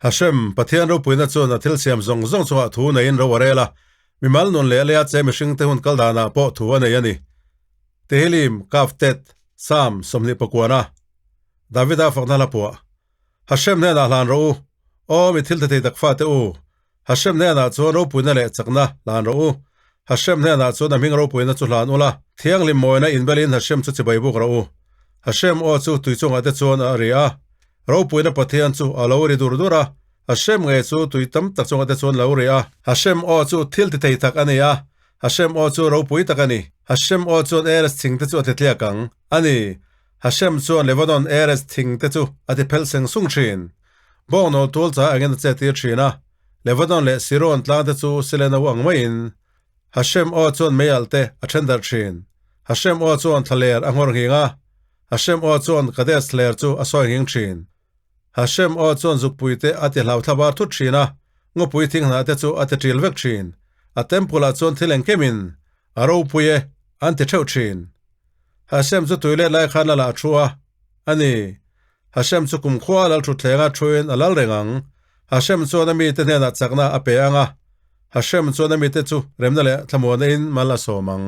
Hashem, Pathian ropuina chuan a thil siam zawng zawng chungah thu neiin ro a rel a, mimal nun leh leia che mihringte hun kal danah pawh thu a nei a ni. Tehillim, Kaf Tet, Psalm 29, Davida fakna hla puah. Hashem hnenah hlan rawh u, Aw mi thil thethei tak fate u, Hashem hnenah chuan ropuina leh chakna hlan rawh u. Hashem hnenah chuan a hming ropuina chu hlan ula, thianghlim mawina inbelin Hashem chu chibai buk rawh u. Hashem aw chu tui chungah te chuan a ri a, ropuina Pathian chu a lo ri dur dur a, Hashem ngei chu tui tam tak chungah te chuan lo ri a. Hashem aw chu thil ti thei tak a ni a, Hashem aw chu ropui tak a ni. Hashem aw chuan Eres thing te chu a ti tliak ang a ni. Hashem chuan Lebanon Eres thing te chu a ti phelh seng sung thin. Bawngnawl tual cha engin a che tir thin a, Lebanon leh Siron tlang te chu Sileno ang maiin Hashem aw chuan meialh te a then darh thin. Hashem aw chuan thlaler a nghawr nghing a, Hashem aw chuan Kadesh thler chu a sawi nghing thin. Hashem aw chuan zukpui te a ti hlau thlabar thut thin a, ngawpui thinghnah te chu a ti ṭil vek thin. A temple ah chuan thil engkemin a ropui e an ti theuh thin. Hashem chu tui let lai khan a lah thu a, a ni. Hashem chu kumkhua lal thutthleng a thuin a lal reng ang. Hashem chuan a mite hnenah chakna a pe ang a, Hashem chuan a mite chu remna leh thlamuana in mal a sawm ang.